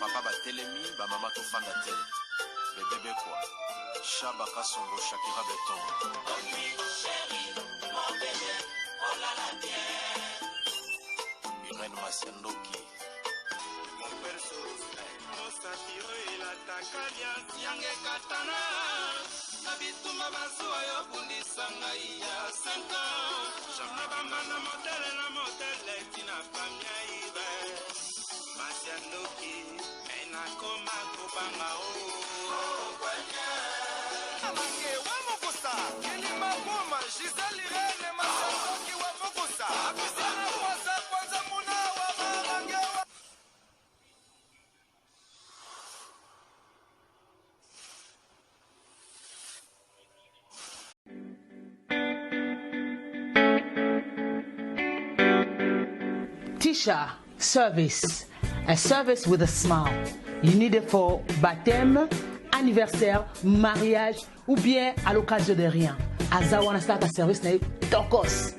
Ba papa batelemi, ba mama tofanda te. Bebe Bekwa, Shaba Kasongo, Shakira Beton. Irène Masiandoki. Mosapi oyo elataka liasi yanga ekatana na bitumba bazuwa yo bundisa ngai ya 5 ans na bambanda motele na motele tina famia ibe masi ya ndoki me nakoma kobanga o Mange wa mokosa kilima boma Gisèle Irene Masandoki wa mokosa Apisana kwasa kwanza muna wa marange wa Tisha Service, a service with a smile. You need it for baptême, anniversaire, mariage ou bien à l'occasion de rien. Aza wana asalaka service na ye tokos.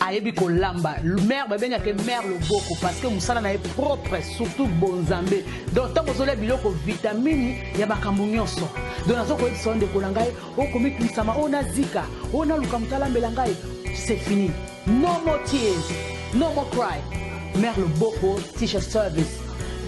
ayebi kolamba mare babengaka mare loboko parce que mosala na ye propre surtout bonzambe donc ntango ozolia biloko vitamini ya makambo nyonso donc nazo koyebisa yo ndeko na ngai okomikilisama oyo nazika oyo naluka moto alambela ngai c'est fini no more tears no more cry mare loboko tisha service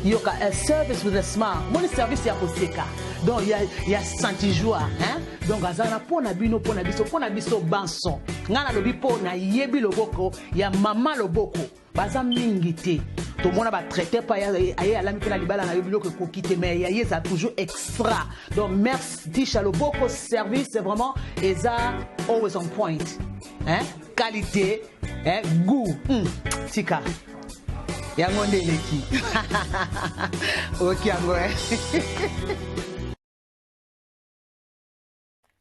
yoka a service with a smile moni service ya koseka donc ya, ya santi joie hein? donc aza na mpo na bino mpo na biso mpo na biso banso ngai nalobi mpo nayebi loboko ya mama loboko baza mingi te tomona batraite mpe aye alami mpe na libala na yo biloko ekoki te mais ya ye eza toujours extra donc merci tisha loboko service vraiment eza always on point hein? qualité hein? goût tika yango nde eleki oyoki yango eh?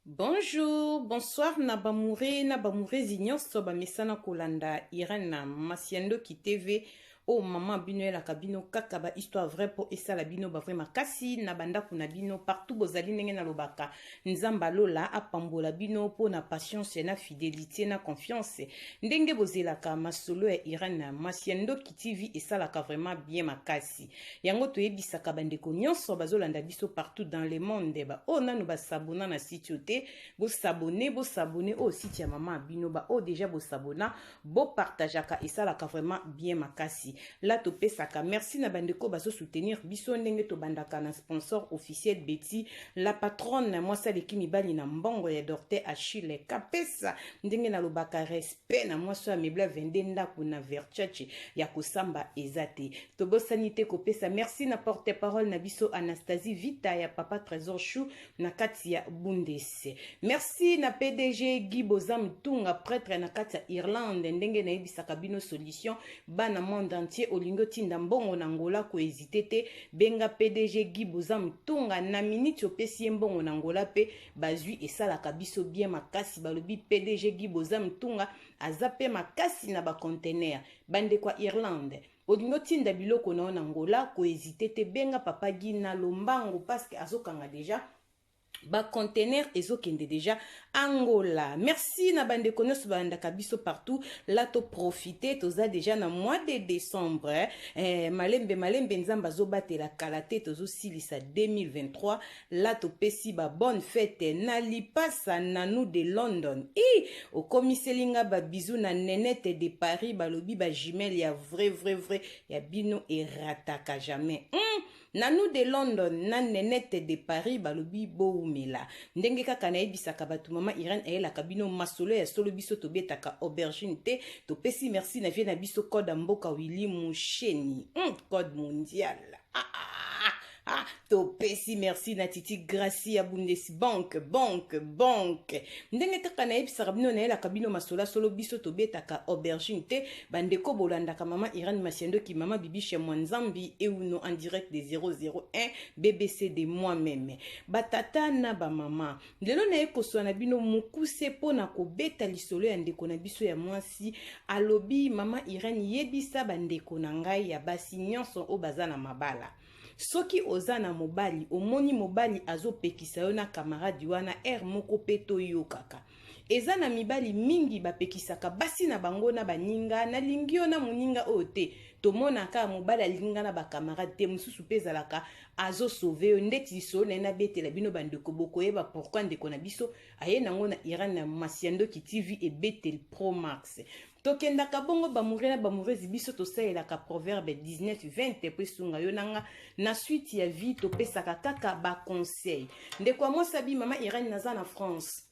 Bonjour, bonsoir na bamoure na bamourezi nyonso bamesana kolanda Irène na Masiandoki TV oyo mama bino elaka bino kaka ba histoire vrai mpo esala bino ba vrai makasi na bandako na bino partout bozali ndenge nalobaka Nzambe alola apambola bino mpo na patience na fidelité na confiance ndenge bozelaka masolo ya Irène na Masiandoki TV esalaka vraiment bien makasi yango toyebisaka bandeko nyonso bazolanda biso partout dans le monde ba oyo nanu basabona na site oyo te bosabone bosabone oyo site ya mama bino ba oyo deja bosabona bopartageaka esalaka vraiment bien makasi la topesaka merci na bandeko bazosoutenir biso ndenge tobandaka na sponsor officiel Betty la patronne mwasi aleki mibali na mbongo ya Dorte Achille Kapesa ndenge nalobaka respect na mwasi oyo amebla 22 ndako na Verchache ya kosamba eza te tobosani te kopesa merci na porte parole na biso Anastasie Vita ya papa Trésor Chou na kati ya Bundes merci na PDG Guy Bozam Tunga prêtre na kati ya Irlande ndenge nayebisaka bino solution bana monde entier olingi otinda mbongo na Angola ko hésiter te benga PDG Guy Bozam Tunga na minute opesi ye mbongo na Angola pe bazwi esalaka biso bien makasi balobi PDG Guy Bozam Tunga aza pe makasi na ba container bandeko ya Irlande olingi otinda biloko na yo na Angola ko hésiter te benga papa Guy na lombango parce que azokanga déjà ba container ezokende déjà Angola. Merci na bandeko nyonso balandaka biso partout. Là to profiter toza déjà na mois de décembre. Eh, malembe malembe Nzambe azobatela kala te tozosilisa 2023. Là topesi ba bonne fête na lipasa nanou de London. I okomiseli nga ba bisous na Nenette de Paris balobi ba jumelle ya vrai vrai vrai ya bino erataka jamais. Nanou de London na Nenette de Paris balobi bowumela. Ndenge kaka nayebisaka bato mama Irène ayelaka bino masolo ya solo biso tobetaka aubergine te. Topesi merci na vie na biso code ya mboka Willy Musheni. Code mondial. Ah, ah, ah. Topesi merci na Titi Gracie ya Bundesbank, banque, banque. Ndenge kaka nayebisaka bino nayelaka bino masolo ya solo biso tobetaka aubergine te. Bandeko bolandaka mama Irène Masiandoki, mama Bibiche Mwanzambi euno en direct de 001 BBC de moi-même. Batata na ba mama. Lelo naye koswa na bino mokuse mpo na kobeta lisolo ya ndeko na biso ya mwasi alobi mama Irène yebisa bandeko na ngai ya basi nyonso oyo baza na mabala. Soki oza na mobali omoni mobali azopekisa yo na camarade wana heure moko pe toyokaka. Eza na mibali mingi bapekisaka basi na bango na baninga, nalingi yo na moninga oyo te. Tomonaka mobali alingi nga na bacamarade te, mosusu mpe ezalaka azosauve yo. Ndeti lisolo na ye nabetela bino bandeko, bokoyeba pourquoi ndeko na biso aye nango na Iran na Masiandoki TV ebeteli Pro Max. Tokendaka bongo bamoure na bamourezi, biso tosalelaka proverbe 19 20 po esunga yo na nga na suite ya vie. Topesaka kaka baconseil. Ndeko ya mwasi abi: "Mama Irene, naza na France,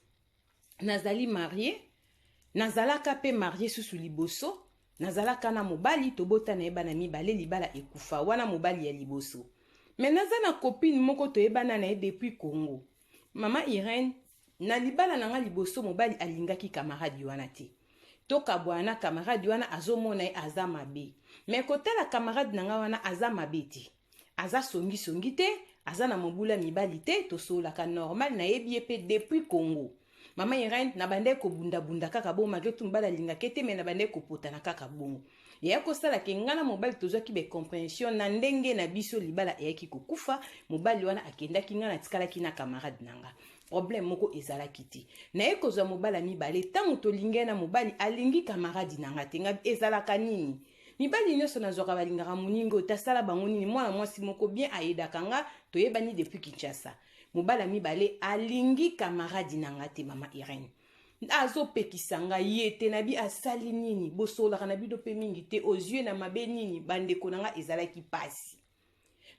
nazali marie, nazalaka mpe marie susu liboso, nazalaka na mobali, tobota na ye bana mibale, libala ekufa wana, mobali ya liboso. Me naza na copine moko, toyebana na ye depuis Congo. Mama Irene, na libala na nga liboso, mobali alingaki camarade wana te. Tokabwana na camarade wana, azomona ye aza mabe. Me kotala camarade na nga wana, aza mabe te, aza songisongi te, aza na mobula mibali te, tosololaka normal, nayebi ye mpe depuis Congo. Mama Irene, na bandaki kobundabunda kaka bongo, malgré tout mobali alingaki te, me na bandaki kopotana kaka bongo. Eya kosalaka ngai na mobali tozwaki bacompréhension na ndenge na biso, libala eyaki kokufa. Mobali wana akendaki, ngai natikalaki na camarade na nga, problème moko ezalaki te. Naye kozwa mobali ya mibale. Ntango tolingi na mobali, alingi camarade na nga te. Nga ezalaka nini? Mibali nyonso nazwaka balingaka moninga oyo tasala bango nini? Mwana mwasi moko bien, ayedaka nga, toyebani depuis Kinshasa. Mobali ya mibale alingi camarade na nga te. Mama Irene, azopekisa ngai ye te. Nabi asali nini? Bosololaka na bino mpe mingi te, ozwi na mabe nini?" Bandeko na nga, ezalaki pasi,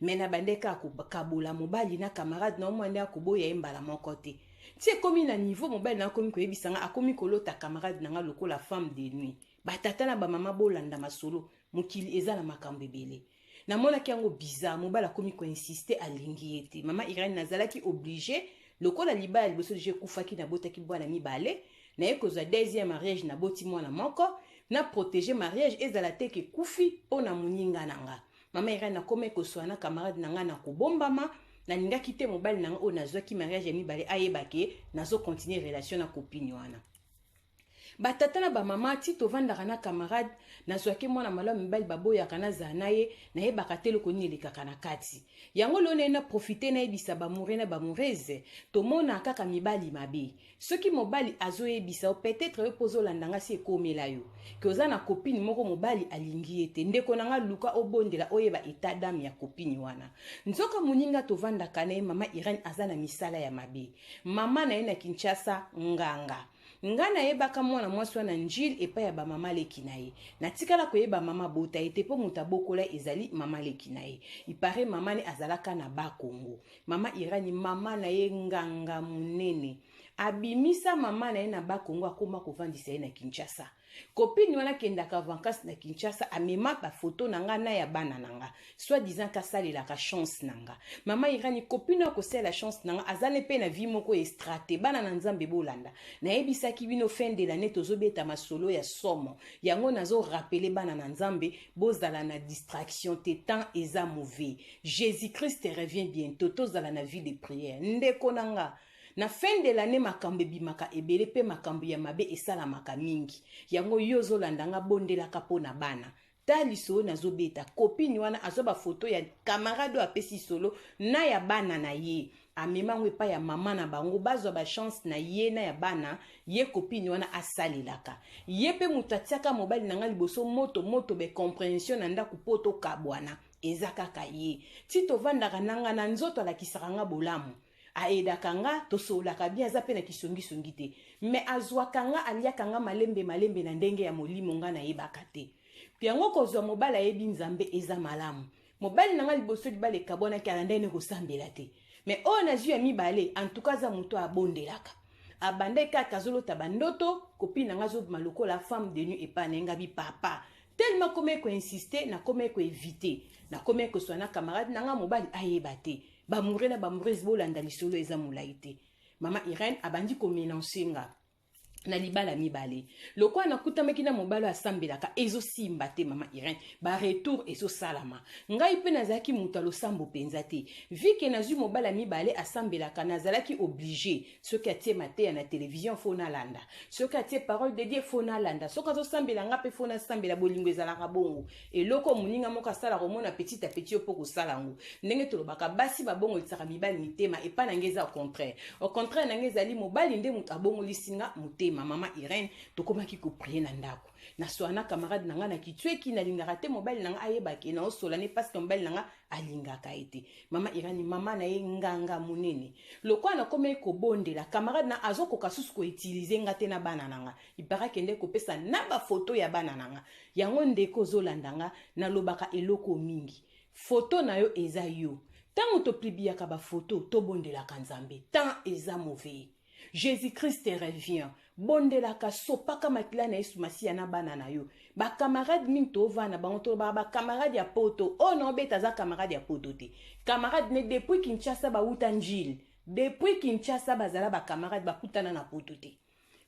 me na bandeki akokabola mobali na camarade na omwa nde akoboya ye mbala moko te. Ti ekomi na niveau mobali na akomi koyebisa nga akomi kolota camarade na nga lokola femme de nuit. Batata na bamama, bolanda masolo, mokili eza na makambo ebele. Namonaki yango bizarre, mobali akomi koinsiste, alingi ye te. Mama Irene, nazalaki obligé, lokola libala liboso deja ekufaki, nabotaki bwana mibale, naye kozwa deuxième mariage, naboti mwana moko, na protéger mariage ezala te ke ekufi mpo na moninga na nga. Mama Irene, nakomi koswana na camarade na nga na kobombama. Nalingaki te mobali na nga oyo nazwaki mariage ya mibale ayeba ke nazocontinue relation na copine wana. Batata na bamama, ti tovandaka na camarade, nazwaki mwana malamu, mibali baboyaka nazala na ye, nayebaka te eloko nini elekaka na kati yango. Lelo naye na profite nayebisa bamoure na bamourese, tomona kaka mibali mabe. Soki mobali azoyebisa yo, peut-être yo mpo ozolanda nga, si ekomela yo ke oza na copine moko, mobali alingi ye te, ndeko na nga, luka obondela, oyeba état d'âme ya copine wana. Nzoka moninga tovandaka na ye, mama Irene, aza na misala ya mabe. Mama na ye na Kinshasa, nganga. Nga nayebaka mwana mwasi wana Njile, epai ya bamama leki na ye. Natikala koyeba mama bota ye te, mpo moto abokola ezali mama leki na ye. Ipare mama ne azalaka na Bakongo. Mama Irani, mama na ye nganga monene, abimisa mama na ye na Bakongo, akóma kovandisa ye na Kinshasa. Copine wana akendaka vacances na Kinshasa, amema bafoto na nga na ya bana na nga, soit disant kasalelaka chance na nga. Mama Irani, copine oyo akosalela chance na nga, aza ne mpe na vie moko extra te. Bana na Nzambe, bolanda, nayebisaki bino fin de l'année tozobeta masolo ya somo. Yango nazorappeler bana na Nzambe, bozala na distraction te, temps eza mauvais, Jésus Christ revient bientôt, tozala na vie de prière. Ndeko na nga, na fin de l'année makambo ebimaka ebele mpe makambo ya mabe esalamaka mingi. Yango yo ozolanda nga, bondelaka mpo na bana. Ta lisolo nazobeta, copine wana azwa bafoto ya camarade oyo apesi solo na ya bana na ye, amema yango epai ya mama na bango, bazwa bachance na ye na ya bana. Ye copine wana asalelaka ye mpe moto atiaka mobali na nga liboso moto moto bacompréhension na ndako mpo tokabwana. Eza kaka ye ti tovandaka na nga na nzoto, alakisaka nga bolamu, ayedaka nga, tosololaka bien, aza mpe na kisongisongi te, me azwaka nga, aliaka nga malembe malembe na ndenge ya molimo, nga nayebaka te. Yango kozwa mobali ayebi Nzambe eza malamu. Mobali na nga liboso, libala ekabwanaki, ala ndenge kosambela te, me oyo nazwi ya mibale, en tout cas aza moto abondelaka. Abandaki kaka azolota bandoto, copine na nga azobima lokola femme de nuit epai na ye. Nga bi papa, tellement komi koinsiste, nakomi koevite, nakomi koswa na camarade na nga, mobali ayeba te. Bamoure na bamourese, bolanda lisolo, eza molai te. Mama Irene abandi komenacer nga. Na libala mibale, lokola nakutamaki na mobali oyo asambelaka, ezosimba te. Mama Irene, baretour ezosalama. Ngai mpe nazalaki moto ya losambo mpenza te. Vu que nazwi mobali ya mibale asambelaka, nazalaki obligé: soki atie mateya na télévision, faut nalanda; soki atie parole de Dieu, faut nalanda; soki azosambela, nga mpe faut nasambela. Bolingo ezalaka bongo. Eloko moninga moko asalaka, omona petit à petit yo mpo kosala yango. Ndenge tolobaka, basi babongolisaka mibali mitema, epai na ngai eza au contraire. Au contraire na ngai ezali mobali nde moto abongolisi nga motema. Mama Irene, tokomaki koprier na ndako. Nasola na camarade na ngai na kitweki. Nalingaka te mobali na ngai ayebaki naosola ne, parce que mobali na ngai alingaka ye te. Mama Irani, mama na ye nganga monene. Lokola nakomaki kobondela, camarade na azokoka susu koutiliser nga te na bana na nga. Ipara akende kopesa na bafoto ya bana na nga. Yango, ndeko ozolanda nga, nalobaka eloko mingi: foto na yo eza yo. Ntango topubliaka bafoto, tobondelaka Nzambe. Temps eza mauvais, Jésus Christ revient. Bondelaka, sopaka makila na Yesu Masiya na bana na yo. Bacamarade mingi tovanda bango, tolobaka bacamarade ya poto oyo na obeta, aza camarade ya poto te. Camarade ne depuis Kinshasa, bauta Njile. Depuis Kinshasa bazala bacamarade, bakutana na poto te.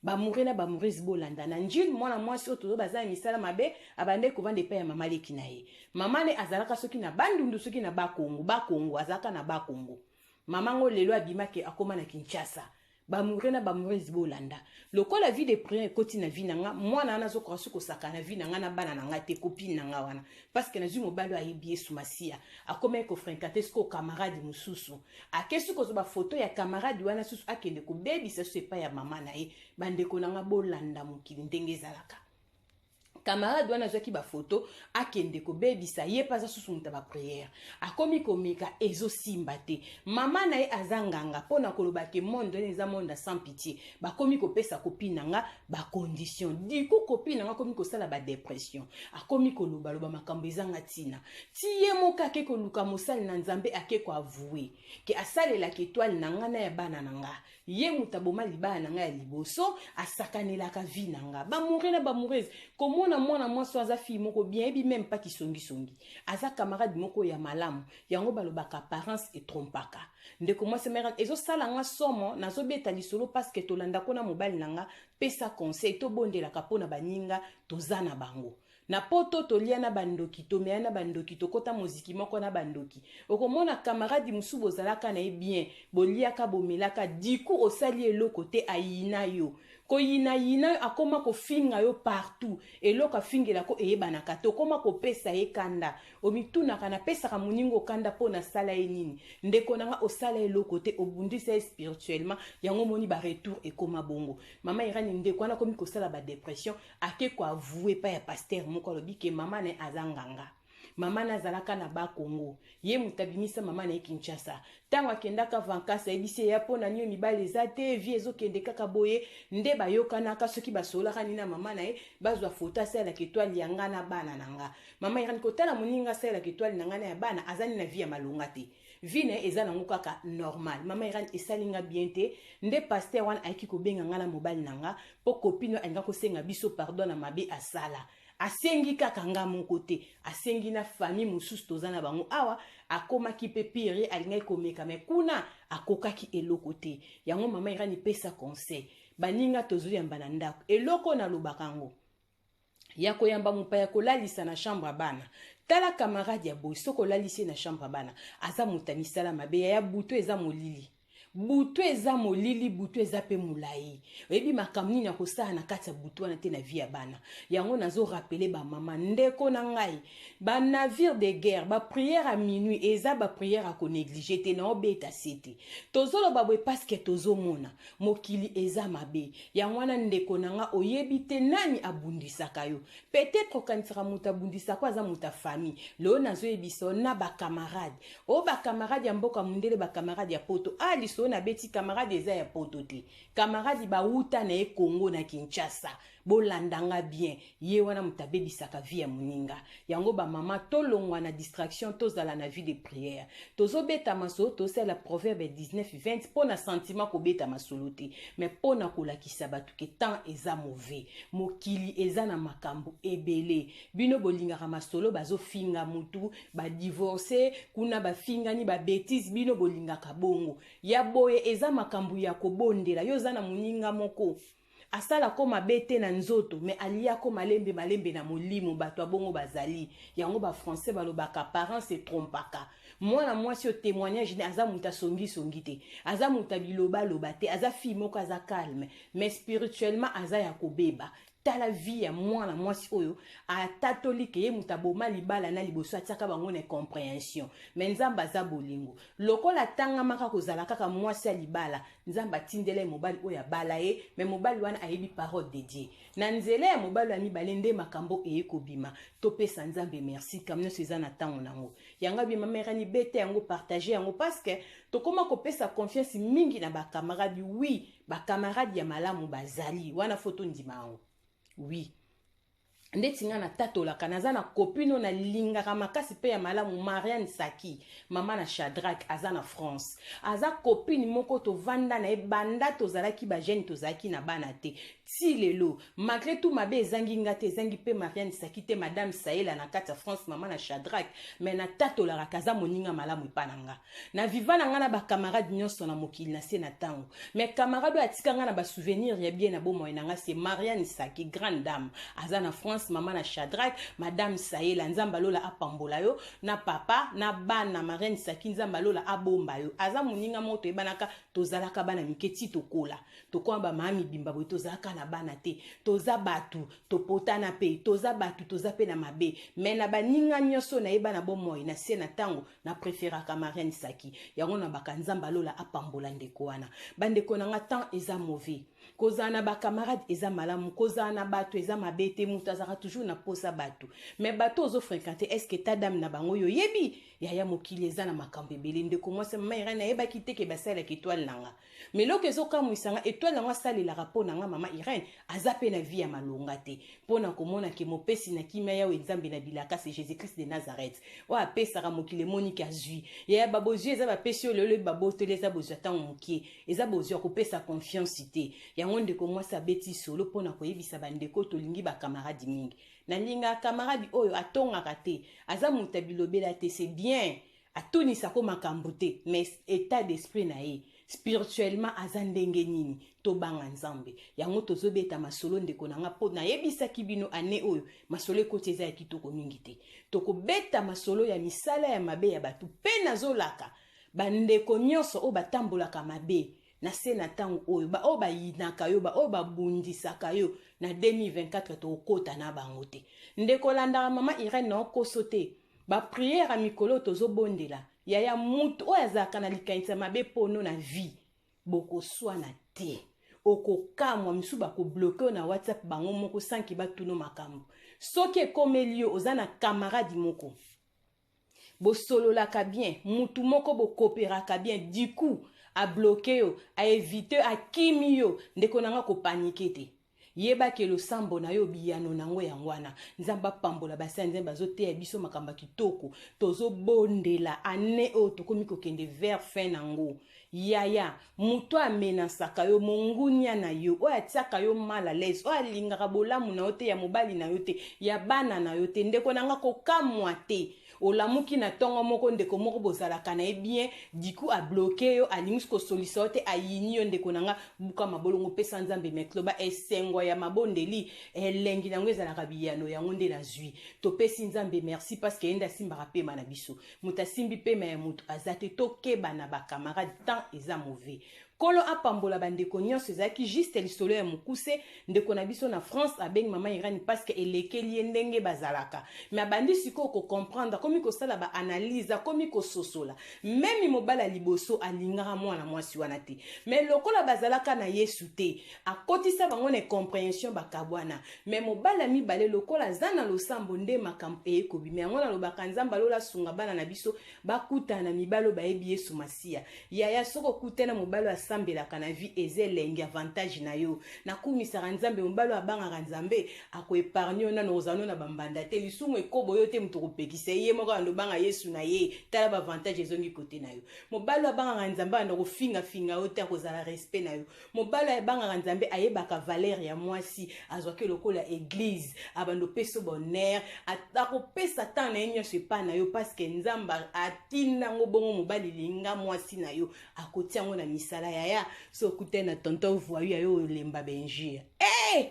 Bamoureux na bamoureuse, bolanda na Njile. Mwana mwasi oyo tozo baza ya misala mabe, abande kovanda epai ya mama leki na ye. Mama ne azalaka soki na Bandundu, soki na Bakongo. Bakongo, azalaka na Bakongo. Mama ngo lelo abimaki, akóma na Kinshasa. Bamoureux na bamoureuse, bolanda. Lokola vie de prière ekoti na vie na nga, mwana wana azokoka soki kosaka na vie na nga na bana na nga te. Copine na nga wana, parce que nazwi mobali oyo ayebi Yesu Masiya, akomaki kofréquenter sikoyo camarade mosusu. Akesi kozwa bafoto ya camarade wana susu, akende kobebisa susu epai ya mama na ye. Bandeko na nga, bolanda mokili ndenge ezalaka. Camarade wana azwaki bafoto, akende kobebisa. Ye mpe aza susu moto ya baprière, akomi komeka, ezosimba te. Mama na ye aza nganga. Mpo na koloba ke monde wana eza monde sans pitié, bakomi kopesa copine na nga bacondition. Du coup, copine na nga akomi kosala badépression, akomi kolobaloba makambo ezanga ntina. Ti ye moko ake koluka mosali na Nzambe, ake koavouer ke asalelaka étoile na nga na ya bana na nga. Ye moto aboma libala na ngai ya liboso, asakanelaka vie na nga. Bamoureux na bamoureuse, komona mwana mwasi aza fille moko bien, yebi même pas kisongisongi, aza camarade moko ya malamu. Yango balobaka apparence etrompaka. Ndeko mwasi mere, ezosala nga somo. Nazobeta lisolo parce que tolandako na mobali na nga. Pesa conseil, tobondelaka mpo na baninga toza na bango na poto. Tolia na bandoki, tomeya na bandoki, tokɔta moziki moko na bandoki. Okomona camarade mosusu bozalaka na ye bien, boliaka, bomelaka, diku osali eloko te, ayina yo, koyinayina yo, akóma kofinga yo partout. Eloko afingelako eyebanaka te, okóma kopesa ye kanda. Omitunaka: napesaka moninga okanda mpo nasala ye nini? Ndeko na nga, osala eloko te, obundisa ye spirituellement. Yango omoni baretour ekóma bongo. Mama Irani, ndeko wana akomi kosala badépression, ake koavouer epai ya pasteur moko. Alobi ke mama na ye aza nganga, mama na azalaka na Bakongo. Ye moto abimisa mama na ye Kinshasa. Ntango akendaka vacances, ayebisi ye ya mpo na nini mibali eza te, vie ezokende kaka boye. Nde bayokanaka, soki basololaka nini na mama na ye, bazwa foto asalelaka étoile ya nga na bana na nga. Mama Irani, kotala moninga asalelaka étoile na nga na ya bana, aza nini na vie ya malonga te, vie na ye eza nango kaka normal. Mama Irani, esali nga bien te. Nde pasteur wana ayaki kobenga nga na mobali na nga, mpo copine oyo alinga kosenga biso pardon na mabe asala. Asengi kaka nga moko te, asengi na famille mosusu toza na bango awa. Akomaki mpe pire, alingaki komeka, me kuna akokaki eloko te. Yango, mama Irani, pesa conseil. Baninga tozoyamba na ndako, eloko nalobaka yango ya koyamba mopaya, kolalisa na chambre ya bana. Tala camarade ya boye, soki olalisi ye na chambre ya bana, aza moto ya misala mabe. Yaya, butu eza molili, butu eza molili, butu eza mpe molai. Oyebi makambo nini ya kosala na kati ya butu wana te na vie ya bana. Yango nazorappeler bamama, ndeko na ngai, banavire de guerre, baprière ya minuit eza baprière ya konégliger te. Naobeta se te, tozoloba boye parce que tozomona mokili eza mabe. Yango wana, ndeko na nga, oyebi te nani abundisaka yo. Peut-être okanisaka moto abundisaka aza moto ya famille. Lelo nazoyebisa yo na bacamarade oyo, bacamarade ya mboka mondele, bacamarade ya poto. A lisolo nabeti, camarade eza ya poto te, camarade bauta na ye Kongo na Kinshasa. Bolandanga bien, ye wana moto abebisaka vie ya moninga. Yango bamama, tolongwa na distraction, tozala na vie de prière. Tozobeta masolo, tosala Proverbe 19 20 mpo na sentiment kobeta masolo te, mais mpo na kolakisa bato ke temps eza mauvais, mokili eza na makambo ebele. Bino bolingaka masolo, bazofinga mutu, badivorce kuna, bafingani, babêtises. Bino bolingaka bongo ya boye. Eza makambo ya kobondela. Yo oza na moninga moko. Asalako mabe te na nzoto, mais aliako malembe malembe na molimo. Bato ya bongo bazali. Yango ba français balobaka parents se trompaka. Mwana mwasi oyo témoignage ne aza moto asongisongi te, aza moto ya bilobaloba te, aza fille moko aza calme, mais spirituellement aza ya kobeba. Tala vie ya mwana mwasi oyo atatoli ke ye moto aboma libala na liboso, atiaka bango na incompréhension. Mais Nzambe aza bolingo. Lokola atangamaka kozala kaka mwasi ya libala, Nzambe atindela ye mobali oyo abala ye. Mais mobali wana ayebi parole de Dieu. Na nzela ya mobali ya mibale nde makambo eye kobima. Topesa Nzambe merci. Kam nyonso eza na ntango nango. Yango abima merani, bete yango, partage yango, parce que tokóma kopesa confiance mingi na bacamarade. Oui, bacamarade ya malamu bazali wana, fo tondima yango. Oui, ndeti nga natatolaka, naza na copine oyo nalingaka makasi mpe ya malamu, Marianne Saki, mama na Shadrak, aza na France. Aza copine moko tovanda na ye banda tozalaki bajeune, tozalaki na bana te, ti lelo. Malgré tout, mabe ezangi nga te, ezangi mpe Marianne Saki te, madame Saela na kati ya France, mama na Shadrak. Mais natatolaka aza moninga malamu epa na nga. Na viva na nga na bacamarade nyonso na mokili na se na ntango, mais camarade oyo atika nga na basouvenir ya bien na bomoi na nga, c'est Marianne Saki, grande dame, aza na France, mama na Shadrak, madame Saela. Nzambe alola apambola yo na papa na bana. Marianne Saki, Nzambe alola abomba yo. Aza moninga moko toyebanaka, tozalaka bana mike ti tokola, tokoma bamama mibimba boye. Tozalaka na bana te, toza bato topotana mpe toza bato, toza mpe na mabe. Mais na baninga nyonso nayeba na bomoi na se na ntango, na préféraka Marianne Saki. Yango na baka Nzambe alola apambola ndeko wana. Bandeko na nga, temps eza mauvais. Kozala na bacamarade eza malamu, kozala na bato eza mabe te. Moto azalaka toujours na posa bato, mais bato ozofréquente, est ce que état d'âme na bango oyo oyebi? Yaya, mokili eza na makambo ebele. Ndeko mwasi, mama Irene, ayebaki te ke basalelaka étoile na nga. Mais eloko ezokamwisa nga, étoile yango asalelaka mpo na nga, mama Irene aza mpe na vie ya malonga te. Mpo na komona ke mopesi na kimia, Yawe Nzambe na bilaka, c'est Jésus Christ de Nazareth oyo apesaka. Mokili emoniki azwi. Yaya, babozwi eza bapesi oyo lelo babotoli, eza bozwi ntango mokie, eza bozwi ya kopesa confiance te. Yango ndeko mwasi abeti solo mpona koyebisa bandeko, tolingi bacamarade mingi. Nalingaka camarade oyo atongaka te, aza moto ya bilobela te, c'est bien, atunisako makambo te, mais état d'esprit na ye spirituellement aza ndenge nini? Tobanga Nzambe. Yango tozobeta masolo, ndeko na nga, mpo nayebisaki bino ane oyo masolo ekoti eza ya kitoko mingi te. Tokobeta masolo ya misala ya mabe ya bato mpe nazolaka bandeko nyonso oyo batambolaka mabe na se na ntango oyo, baoyo bayinaka yo, baoyo babundisaka yo na 2024, tokokota na bango te. Ndeko olandaka mama Irene na okoso te, baprière ya mikolo tozobondela. Yaya, mutu oyo azalaka na likanisi ya mabe mpono na vie, bokoswana te, okokamwa. Misusu bakobloquer yo na WhatsApp bango moko sanki batuna makambo. Soki ekomeli yo, oza na camarade moko bosololaka bien, mutu moko bokooperaka bien, du coup abloquer yo, aéviter, akimi yo, ndeko na nga, kopaniquer te. Yebaki losambo na yo, biyano nango yango wana. Nzambe apambola basali Nzambe bazoteya biso makambo ya kitoko. Tozobondela ane oyo tokomi kokende vers fin nango. Yaya, moto amenasaka yo, mongunia na yo oyo atiaka yo mal à l'aise, oyo alingaka bolamu na yo te, ya mobali na yo te, ya bana na yo te, ndeko na nga, kokamwa te. Olamuki na ntongo moko, ndeko moko bozalaka na ye bien, du coup abloquer yo, alingi kosolisa yo te, ayini yo. Ndeko na nga, buka mabolongo, pesa Nzambe mekloba. Esengo ya mabondeli, elengi nango ezalaka biyano. Yango nde nazwi. Topesi Nzambe merci, parce que ye nde asimbaka pema na biso. Moto asimbi pema ya moto aza te. Tokeba na bacamarade, temps eza mauvais. Nkolo apambola bandeko nyonso. Ezalaki juste lisolo ya mokuse. Ndeko na biso na France abengi mama Irani parce que elekeli ye ndenge bazalaka. Mais abandi sikoyo kocomprendre, akomi kosala baanalyse, akomi kososola. Même mobali ya liboso alingaka mwana mwasi wana te, mais lokola bazalaka na Yesu te, akotisa bango na incompréhension, bakabwana. Mais mobali ya mibale, lokola aza na losambo, nde makambo eye kobima. Yango nalobaka, Nzambe alola asunga bana na biso bakutana na mibali oyo bayebi Yesu Masiya. Yaya, soki okutana mobali oyo asambelaka na vie, eza elengi, avantage na yo. Nakumisaka Nzambe, mobali oyo abangaka Nzambe akoépargner yo. Nano ozala no na bambanda te, lisumu ekobo yo te, moto kopekisa ye moko ando obanga Yesu na ye. Tala baavantage ezongi kote na yo. Mobali oyo abangaka Nzambe anda kofingafinga yo te, akozala respect na yo. Mobali oyo abangaka Nzambe ayebaka valeur ya mwasi, azwaki lokola église, abanda opesa bonheur, akopesa temps na ye nyonso epai na yo, parce que Nzambe atinda yango bongo. Mobali, linga mwasi na yo, akotia yango na misala. yaya so okutani na tonton voyou ya yo olemba bainjure hey!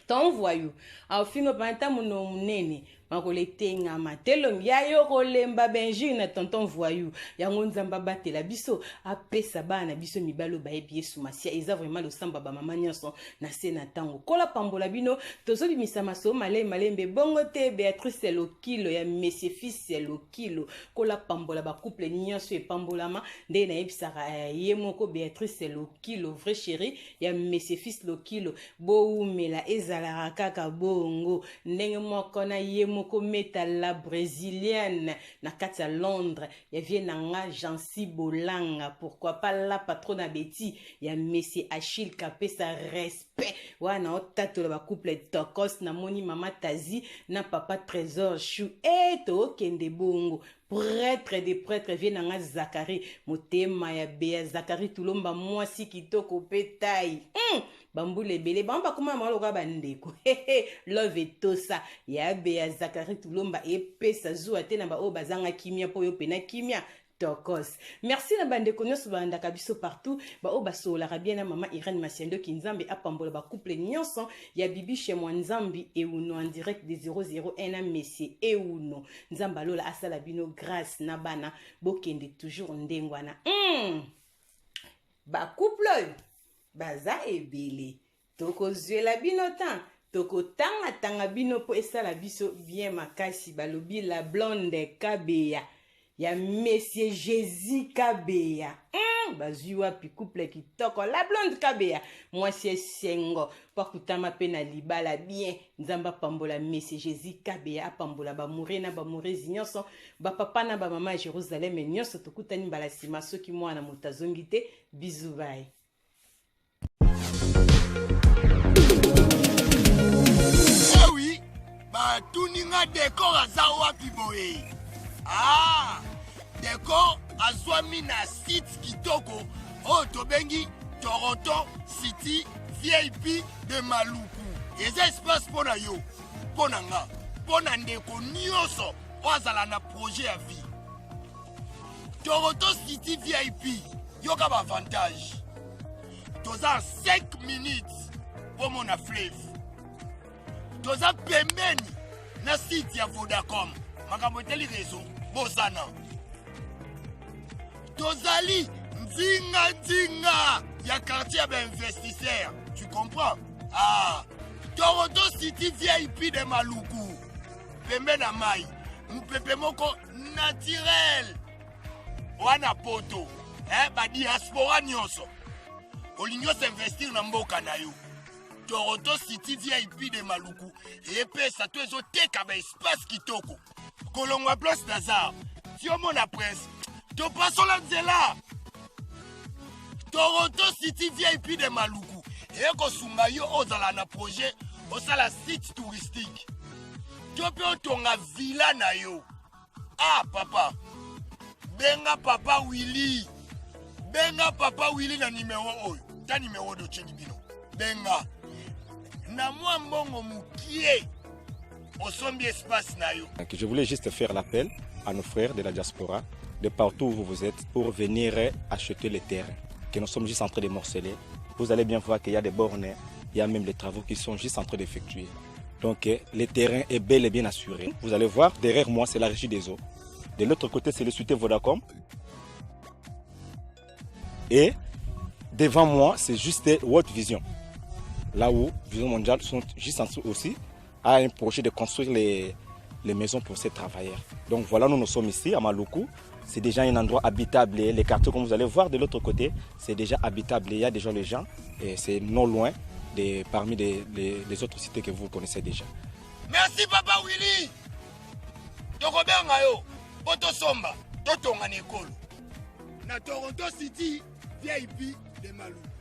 Ton voyou aofinga mpana mono monene makolo etengama telongi ya yo kolemba bainjure na tonton voyou. Yango Nzambe abatela biso, apesa bana na biso mibali oyo bayebi Yesu Masiya. Eza vraiment losambo ya bamama nyonso na se na ntango. Kola pambola bino. Tozobimisa masolo malembe malembe bongo te. Béatrice Lokilo ya Monsieur Fils Lokilo, kola pambola bacouple nyonso epambolama. Nde nayebisaka ye moko Béatrice Lokilo, vrai chéri ya Monsieur Fils Lokilo, bowumela, ezalaka kaka bongo. Ndenge moko na ye moko Meta la Brésilienne na kati ya Londres, ya vie na nga Jansi Bolanga, pourquoi pas la patronne Betty ya Monsieur Achille Kapesa, respect wana otatola bacouple tokos. Namoni mama Tazi na papa Trésor Chou e tookende bongo. Prêtre de prêtre, vie na nga Zakari motema ya Bea Zakari Tulomba, mwasi kitoko mpe tai bambula ebele, bango bakoma na bango lokola bandeko. Love etosa ya Bea Zakari Tulomba epesa zuwa te na baoyo bazanga kimia, mpo oyo pena kimia tokos. Merci na bandeko nyonso balandaka biso partout, baoyo basololaka bien na mama Irene Masiandoki. Nzambe apambola bacouple nyonso ya Bibi mwa Nzambi Euno en direct de 001 na Monsieur Euno. Nzambe alola asala bino grâce na bana, bokende toujours ndenge wana. Bacouple oyo baza ebele, tokozwela bino tan, tokotangatanga bino mpo esala biso bien makasi. Balobi la blonde Kabeya ya Monsieur Jésus Kabeya. Bazwi wapi couple kitoko, la blonde Kabeya, mwasi esengo mpo akutama mpe na libala bien. Nzambe apambola Monsieur Jésus Kabeya, apambola bamoure na bamourezi nyonso, bapapa na bamama ya Jérusalem nyonso. Tokutani mbala nsima soki mwana moto azongi te. Bisous, bye. Oui, batuni nga Décor aza wapi boye. Ah, Décor azwami na site kitoko oyo tobengi Toronto City VIP de Maluku. Eza espace mpo na yo, mpo na nga, mpo na ndeko nyonso oyo azala na projet ya vie. Toronto City VIP, yoka baavantage: toza 5 minutes mpo mona fleuve, toza pembeni na site ya Vodacom, makambo eteli réseau bosana, tozali nzinga-nzinga ya quartier ya bainvestisseur, tu comprends? Ah, Toronto City VIP de Maluku, pembe na mai, mopepe moko naturel wana. Poto, eh, badiaspora nyonso olingi osinvestir na mboka na yo, Toronto City VIP de Maluku epesa to ezoteka baespace kitoko. Kolongwa Place Nazar ti omona Prince, topasola nzela. Toronto City VIP de Maluku ekosunga yo ozala na projet, osala site touristique to mpe otonga villa na yo. Ah papa, benga papa Willi, benga papa Willi na nimero oyo, ta nimero dotyeli bino. Benga na mwa mbongo mokie, osombi espace na yo. Je voulais juste faire l'appel à nos frères de la diaspora, de partout où vous êtes, pour venir acheter les terrains que nous sommes juste en train de morceler. Vous allez bien voir qu'il y a des bornes, il y a même les travaux qui sont juste en train d'effectuer. Donc le terrain est bel et bien assuré. Vous allez voir, derrière moi, c'est la régie des eaux. De l'autre côté, c'est le cité Vodacom. Et devant moi, c'est juste World Vision. Là où Vision Mondiale sont juste en dessous aussi, a un projet de construire les maisons pour ces travailleurs. Donc voilà, nous nous sommes ici à Maluku. C'est déjà un endroit habitable. Les quartiers, comme vous allez voir de l'autre côté, c'est déjà habitable. Il y a déjà les gens et c'est non loin de, parmi les autres cités que vous connaissez déjà. Merci papa Willy, tokobenga yo mpo tosomba, totonga na ekolo na Toronto City VIP de Maluku.